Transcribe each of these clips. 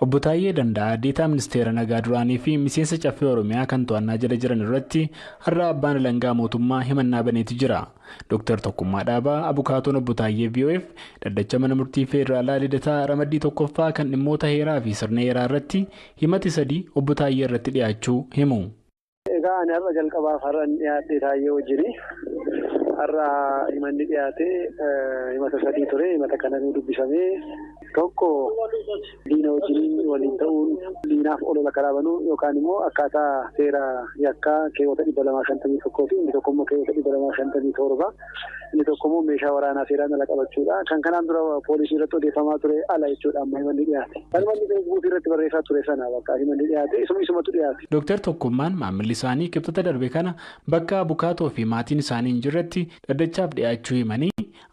Obbo Taayyee Danda'aa Deetaa Ministeera Nagaa duraanii fi miseensa Caffee Oromiyaa kan to'annaa jala jiran irratti har'a abbaan alangaa mootummaa himannaa baneetu jira. Dooktar Tokkummaa Dhaabaa Abukaatoon Obbo Taayyee VOF dhaddacha mana murtii Feederaalaa Lidataa ramaddii tokkoffaa kan dhimmoota heeraa fi sirna heeraa irratti himati sadii Obbo Taayyee irratti dhiyaachuu himu. Egaa ani har'a jalqabaaf har'an dhiyaadhe Taayyee wajjini. Har'a himanni dhiyaate himata sadii ture. Himata kana nu dubbifamee tokko diina wajjiniin waliin ta'uun diinaaf olola karaa banuu yookaan immoo akkaataa seera yakkaa keewwata 251 fi inni tokko immoo keewwata 257 inni tokko immoo meeshaa waraanaa seeraan ala qabachuudha. Kan kanaan dura poolisii irratti odeeffamaa ture ala jechuudha amma himanni dhiyaate. Kan himanni feesbuukii irratti barreessaa ture sana bakka himanni dhiyaate isumatu dhiyaate. Dooktar Tokkummaan maamilli isaanii kibxata darbe kana bakka abukaatoo fi maatiin isaanii hin jirretti dhaddachaaf dhiyaachuu himanii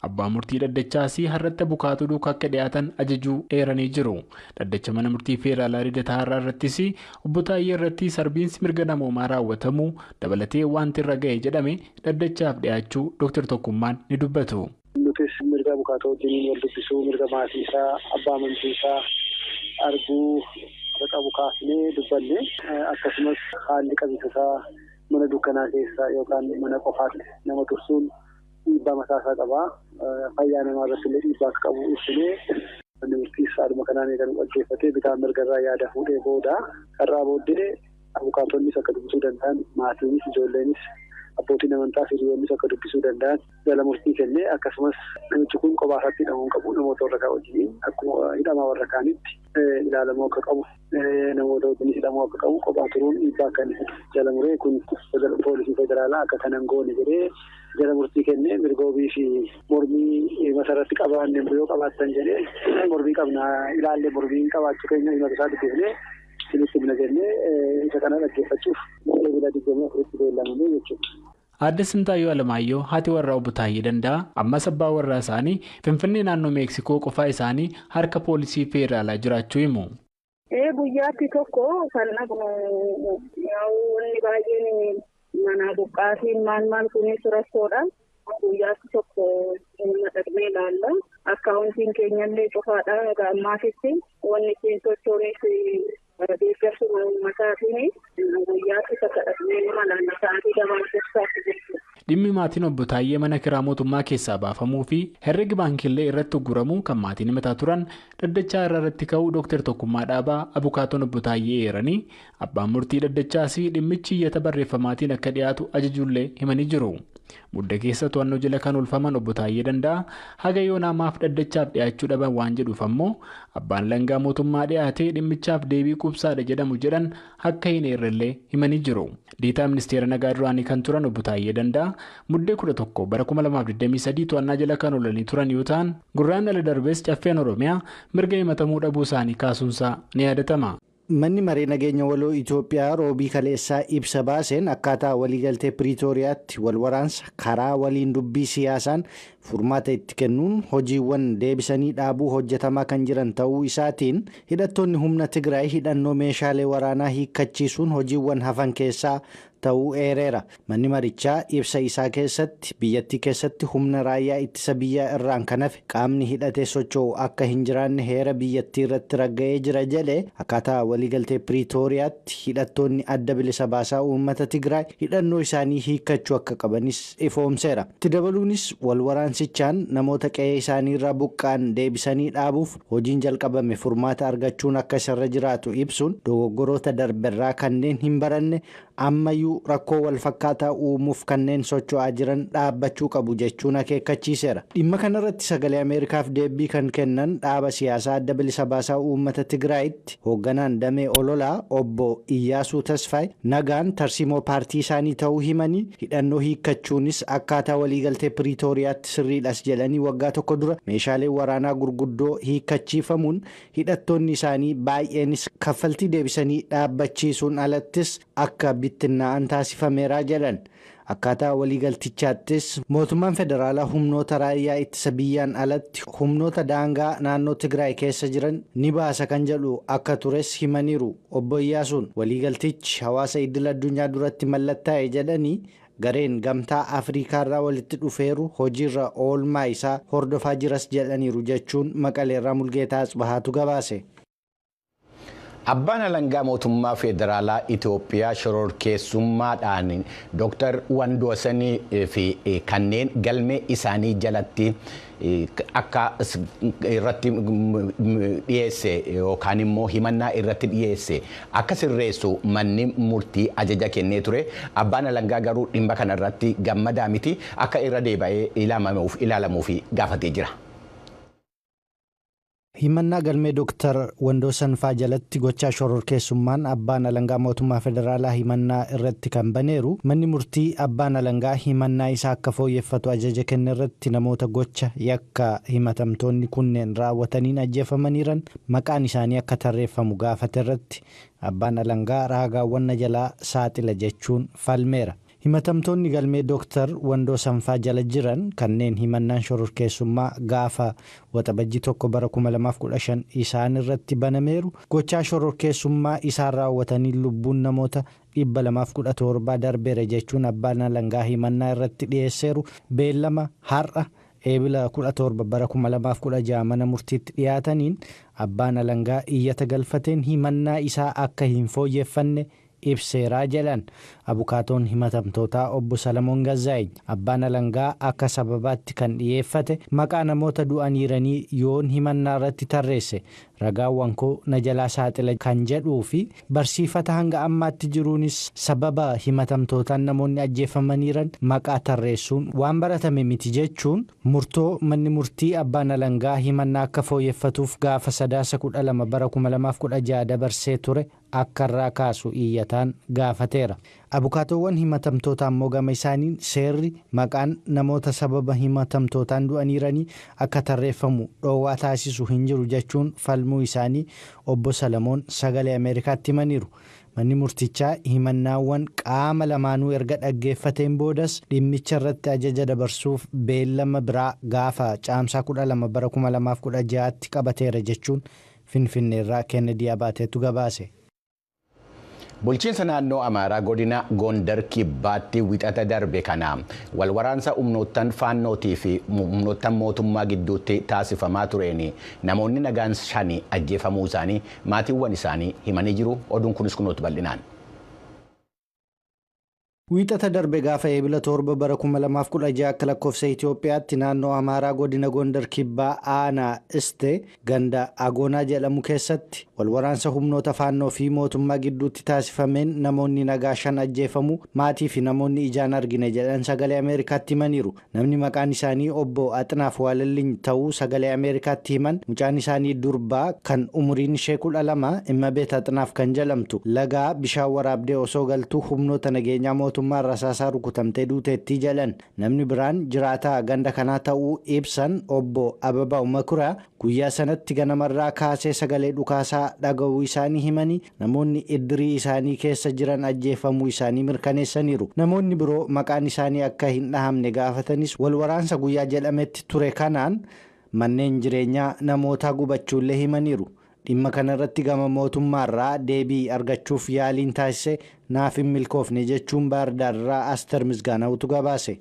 abbaa murtii dhaddachaas har'atti abukaatoo duukaa akka dhiyaatan ajajuu eeranii jiru. Dhaddacha mana murtii Feederaalaa Lidataa har'aa irrattis Obbo Taayyee irratti sarbiinsi mirga namoomaa raawwatamuu dabalatee wanti irra ga'e jedhame dhaddachaaf dhiyaachuu Dooktar Tokkummaan ni dubbatu. Nutis mirga abukaatoo wajjiniin wal dubbisuu, mirga maatii isaa, abbaa amantii isaa arguu akka qabu kaasnee dubbanne akkasumas haalli qabiinsa isaa mana dukkanaa keessa yookaan mana qofaatti nama tursuun dhiibbaa mataa isaa qaba. Fayyaa namaa irratti illee dhiibbaa akka qabu ibsinee manni murtiis haaluma kanaan kan dhaggeeffatee bitaa mirga irraa yaada fuudhee booda har'aa booddee abukaatonni akka dubbisuu danda'an maatiinis ijoolleenis abbootiin amantaa fi hiriyoonnis akka dubbisuu danda'an jala murtii kennee akkasumas namichi kun kophaa isaatti hidhamuu hin qabu namoota warra kaan wajjiniin akkuma hidhamaa warra kaanitti ilaalamuu akka qabu namoota wajjinis hidhamuu akka qabu kophaa turuun dhiibbaa akka inni jala muree kun poolisii federaalaa akka kanan goone jedhee jala murtii kennee mirga wabii fi mormii masarratti qabaanne yoo qabaattan jedhee mormii qabna ilaallee mormii qabaachuu keenya himata isaa dubbifnee isinitti himna jennee isa kana dhaggeeffachuuf eebila 24tti beellamame jechuudha. Aadde Sintaayyoo Alamaayyoo haati warraa Obbo Taayyee Danda'aa ammas abbaa warraa isaanii Finfinnee naannoo Meeksikoo qofaa isaanii harka poolisii Feederaalaa jiraachuu himu. Guyyaatti tokko kan dhaqnu wanni baay'een mana buqqaatiin maal maal kunis rakkoodha. Guyyaatti tokko ilma dhaqnee ilaalla. Akkaawuntiin keenyallee cufaadha. Egaa ammaatitti wanni ittiin sochoonis deeggarsuma uummataatiin guyyaatti takka dhaqnee nama ilaalla. Sa'aatii lamaan keessaatti jechuudha. Dhimmi maatiin Obbo Taayyee mana kiraa mootummaa keessaa baafamuu fi herregi baankiillee irratti uguramuu kan maatiin himataa turan dhaddachaa irratti ka'uu Dooktar Tokkummaa Dhaabaa abukaatoon Obbo Taayyee eeranii abbaan murtii dhaddachaas dhimmichi iyyata barreeffamaatiin akka dhiyaatu ajajuullee himanii jiru. Mudda keessa to'annoo jala kan oolfaman Obbo Taayyee Danda'aa haga yoonaa maaf dhaddachaaf dhiyaachuu dhaban waan jedhuuf ammoo abbaan alangaa mootummaa dhiyaatee dhimmichaaf deebii quubsaadha jedhamu jedhan akka hin eerrellee himanii jiru. Deetaa Ministeera Nagaa duraanii kan turan Obbo Taayyee Danda'aa muddee 11 bara 2023 to'annaa jala kan oolanii turan yoo ta'an gurraan ala darbees Caffeen Oromiyaa mirga himatamuu dhabuu isaanii kaasuunsaa ni yaadatama. Manni maree nageenya waloo Itoophiyaa roobii kaleessaa ibsa baaseen akkaataa waliigaltee Piriitooriyaatti wal waraansa karaa waliin dubbii siyaasaan furmaata itti kennuun hojiiwwan deebisanii dhaabuu hojjetamaa kan jiran ta'uu isaatiin hidhattoonni humna Tigraay hidhannoo meeshaalee waraanaa hiikkachiisuun hojiiwwan hafan keessaa ta'uu eereera. Manni marichaa ibsa isaa keessatti biyyattii keessatti humna raayyaa ittisa biyyaa irraan kan hafe qaamni hidhatee socho'u akka hin jiraanne heera biyyattii irratti ragga'ee jira jedhee akkaataa waliigaltee Piriitooriyaatti hidhattoonni adda bilisa baasaa uummata Tigraay hidhannoo isaanii hiikkachuu akka qabanis ifoomseera. Itti dabaluunis wal waraansichaan namoota qe'ee isaanii irraa buqqaan deebisanii dhaabuuf hojiin jalqabame furmaata argachuun akka isarra jiraatu ibsuun dogoggoroota darberraa kanneen hin baranne ammayyuu rakkoo wal fakkaataa uumuuf kanneen socho'aa jiran dhaabbachuu qabu jechuun akeekkachiiseera. Dhimma kanarratti sagalee Ameerikaaf deebii kan kennan dhaaba siyaasaa adda bilisa baasaa uummata Tigraayitti hoogganaan damee ololaa obbo Iyyaasuu Tasfaay nagaan tarsiimoo paartii isaanii ta'uu himanii hidhannoo hiikkachuunis akkaataa waliigaltee Piriitooriyaatti sirriidhas jedhanii waggaa tokko dura meeshaalee waraanaa gurguddoo hiikkachiifamuun hidhattoonni isaanii baay'eenis kaffaltii deebisanii dhaabbachiisuun alattis akka bittinnaa'an taasifameera jedhan. Akkaataa waliigaltichaattis mootummaan federaalaa humnoota raayyaa ittisa biyyaan alatti humnoota daangaa naannoo Tigraay keessa jiran ni baasa kan jedhu akka tures himaniiru. Obbo Iyyaasuun waliigaltichi hawaasa idil addunyaa duratti mallattaa'e jedhanii gareen gamtaa Afriikaarraa walitti dhufeeru hojiirra oolmaa isaa hordofaa jiras jedhaniiru jechuun Maqaleerraa Mulgeetaa Asbahaatu gabaase. Abbaan alangaa mootummaa federaalaa Itoophiyaa shororkeessummaadhaan Dr. Wandoosanii fi kanneen galmee isaanii jalatti akka irratti dhiyeesse yookaan immoo himannaa irratti dhiyeesse akka sirreessu manni murtii ajaja kennee ture. Abbaan alangaa garuu dhimma kanarratti gammadaa miti, akka irra deebi'ee ilaalamuuf gaafatee jira. Himannaa galmee Dr. Wandoosan faa jalatti gochaa shororkeessummaan abbaan alangaa mootummaa federaalaa himannaa irratti kan baneeru manni murtii abbaan alangaa himannaa isaa akka fooyyeffatu ajaja kenne irratti namoota gocha yakka himatamtoonni kunneen raawwataniin ajjeefamaniiran maqaan isaanii akka tarreeffamu gaafate irratti abbaan alangaa raagaawwan jalaa saaxila jechuun falmeera. Himatamtoonni galmee Dr. Wandoosan faa jala jiran kanneen himannaan shororkeessummaa gaafa waxabajjii 1 bara 2015 isaan irratti banameeru gochaa shororkeessummaa isaan raawwatanii lubbuun namoota 217 darbeera jechuun abbaan alangaa himannaa irratti dhiyeesseeru beellama har'a eebila 17 bara 2016 mana murtiitti dhiyaataniin abbaan alangaa iyyata galfateen himannaa isaa akka hin fooyyeffanne ibseeraa jedhan abukaatoon himatamtootaa obbo Salamoon Gazzaa'in. Abbaan alangaa akka sababaatti kan dhiyeeffate maqaa namoota du'aniiranii yoon himannaa irratti tarreesse ragaawwan koo na jalaa saaxila kan jedhuu fi barsiifata hanga ammaatti jiruunis sababa himatamtootaan namoonni ajjeefamaniiran maqaa tarreessuun waan baratame miti jechuun murtoo manni murtii abbaan alangaa himannaa akka fooyyeffatuuf gaafa sadaasa 12 bara 2016 dabarsee ture akka irraa kaasu iyyataan gaafateera. Abukaatoowwan himatamtootaa immoo gama isaaniin seerri maqaan namoota sababa himatamtootaan du'aniiranii akka tarreeffamu dhoowwaa taasisu hin jiru jechuun falmuu isaanii obbo Salamoon sagalee Ameerikaatti himaniiru. Manni murtichaa himannaawwan qaama lamaanuu erga dhaggeeffateen boodas dhimmicha irratti ajaja dabarsuuf beellama biraa gaafa caamsaa 12 bara 2016tti qabateera jechuun Finfinneerraa Kennedy Abaateetu gabaase. Bulchiinsa naannoo Amaaraa godina Gondar Kibbaatti wixata darbe kana walwaraansa humnoottan faannootii fi humnoottan mootummaa gidduutti taasifamaa tureen namoonni nagaan 5 ajjeefamuu isaanii maatiiwwan isaanii himanii jiru. Oduun kunis kunuutu bal'inaan. Wixata darbe gaafa eebila 7 bara 2016 akka lakkoofsa Itoophiyaatti naannoo Amaaraa godina Gondar Kibbaa aanaa Iste ganda Agoonaa jedhamu keessatti walwaraansa humnoota faannoo fi mootummaa gidduutti taasifameen namoonni nagaa 5 ajjeefamu maatii fi namoonni ijaan argine jedhan sagalee Ameerikaatti himaniiru. Namni maqaan isaanii obbo Axnaaf Waalalliin ta'uu sagalee Ameerikaatti himan mucaan isaanii durbaa kan umuriin ishee 12 Immabeet Axnaaf kan jedhamtu lagaa bishaan waraabdee osoo galtuu humnoota nageenyaa mootummaa rasaasaa rukutamtee duuteetti jedhan. Namni biraan jiraataa ganda kanaa ta'uu ibsan obbo Ababaw Makuraa guyyaa sanatti ganamarraa kaasee sagalee dhukaasaa dhaga'uu isaanii himanii namoonni iddirii isaanii keessa jiran ajjeefamuu isaanii mirkaneessaniiru. Namoonni biroo maqaan isaanii akka hin dhahamne gaafatanis walwaraansa guyyaa jedhametti ture kanaan manneen jireenyaa namootaa gubachuullee himaniiru. Dhimma kanarratti gama mootummaarraa deebii argachuuf yaaliin taasise naaf hin milkoofne jechuun Baardaarraa Aster Misgaanaawutu gabaase.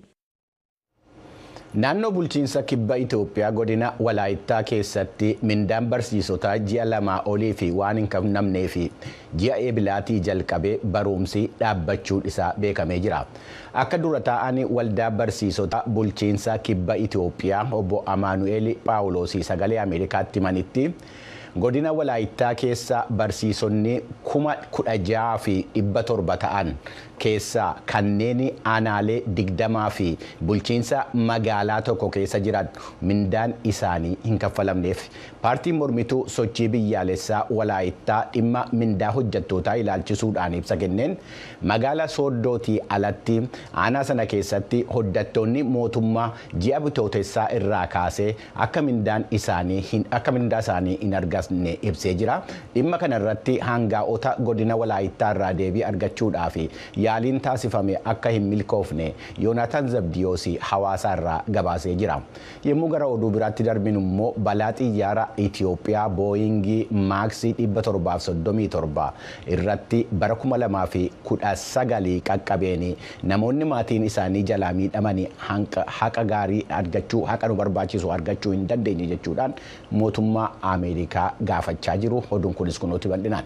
Naannoo bulchiinsa kibba Itoophiyaa godina Walaayittaa keessatti mindaan barsiisotaa ji'a 2 olii fi waan hin kennamnee fi ji'a eebilaatii jalqabee barumsi dhaabbachuun isaa beekamee jira. Akka dura taa'an waldaa barsiisota bulchiinsa kibba Itoophiyaa obbo Amaanu'eel Phaawulos sagalee Ameerikaatti himanitti godina Walaayittaa keessa barsiisonni 16,700 ta'an keessaa kanneen aanaalee 20 fi bulchiinsa magaalaa tokko keessa jiran mindaan isaanii hin kaffalamneef. Paartiin mormituu sochii biyyaalessaa Walaayittaa dhimma mindaa hojjettootaa ilaalchisuudhaan ibsa kenneen magaalaa Sooddootii alatti aanaa sana keessatti hojjettoonni mootummaa ji'a bitootessaa irraa kaasee akka mindaan isaanii hin arganne ibsee jira. Dhimma kanarratti hangaa'ota godina Walaayittaa irraa deebii argachuudhaaf yaaliin taasifame akka hin milkoofne Yoonaataan Zabdiyoos hawaasa irraa gabaasee jira. Yommuu gara oduu biraatti darbinu immoo balaa xiyyaara Itoophiyaa Booyingii Maaksii 737 irratti bara 2019 qaqqabeen namoonni maatiin isaanii jalaa miidhamanii haqa gaarii argachuu haqa nu barbaachisu argachuu hin dandeenye jechuudhaan mootummaa Ameerikaa gaafachaa jiru. Oduun kunis kunuuti bal'inaan.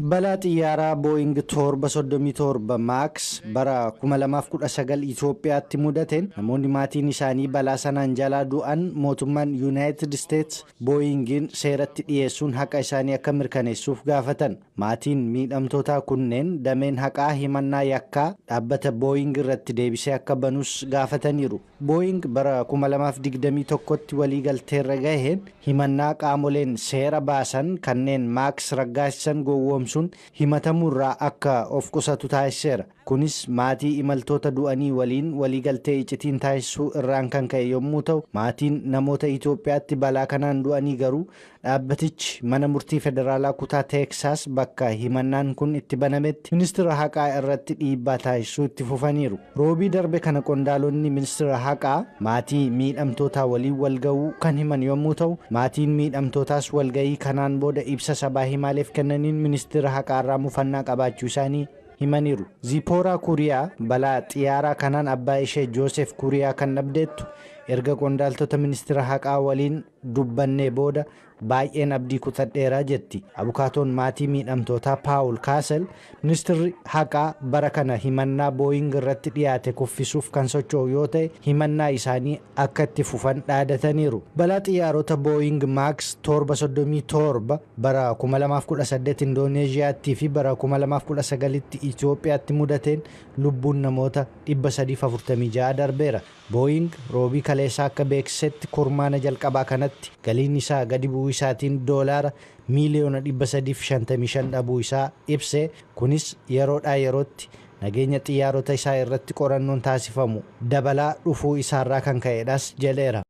Balaa xiyyaaraa Booying 737 Max bara 2019 Itoophiyaatti mudateen namoonni maatiin isaanii balaa sanaan jalaa du'an mootummaan Yuunaayitid Isteets Booyingiin seeratti dhiyeessuun haqa isaanii akka mirkaneessuuf gaafatan. Maatiin miidhamtootaa kunneen dameen haqaa himannaa yakkaa dhaabbata Booying irratti deebisee akka banus gaafataniiru. Booying bara 2021tti waliigalteerra gaheen himannaa qaamoleen seera baasan kanneen Max raggaasisan gowwoomsuun himatamuurraa akka of qusatu taasiseera. Kunis maatii imaltoota du'anii waliin waliigaltee iccitiin taasisuu irraan kan ka'e yommuu ta'u, maatiin namoota Itoophiyaatti balaa kanaan du'anii garuu dhaabbatichi mana murtii federaalaa kutaa Teeksaas bakka himannaan kun itti banametti ministeera haqaa irratti dhiibbaa taasisuu itti fufaniiru. Roobii darbe kana qondaalonni ministeera haqaa maatii miidhamtootaa waliin walga'uu kan himan yommuu ta'u, maatiin miidhamtootaas walga'ii kanaan booda ibsa sabaa himaaleef kennaniin ministeera haqaarraa mufannaa qabaachuu isaanii himaniiru. Ziipooraa Kuriyaa balaa xiyyaaraa kanaan abbaa ishee Joosef Kuriyaa kan dhabdeettu erga qondaaltota ministeera haqaa waliin dubbannee booda baay'een abdii kutadheeraa jetti. Abukaatoon maatii miidhamtootaa Paawul Kaasel ministeerri haqaa bara kana himannaa Booying irratti dhiyaate kuffisuuf kan socho'u yoo ta'e himannaa isaanii akka itti fufan dhaadataniiru. Balaa xiyyaarota Booying Max 737 bara 2018 Indooneeziyaatti fi bara 2019tti Itoophiyaatti mudateen lubbuun namoota 346 darbeera. Booying roobii kaleessaa akka beeksisetti kurmaana jalqabaa kanatti galiin isaa gadi bu'uu isaatiin doolaara miiliyoona 355 dhabuu isaa ibse. Kunis yeroodhaa yerootti nageenya xiyyaarota isaa irratti qorannoon taasifamu dabalaa dhufuu isaarraa kan ka'edhas jedheera.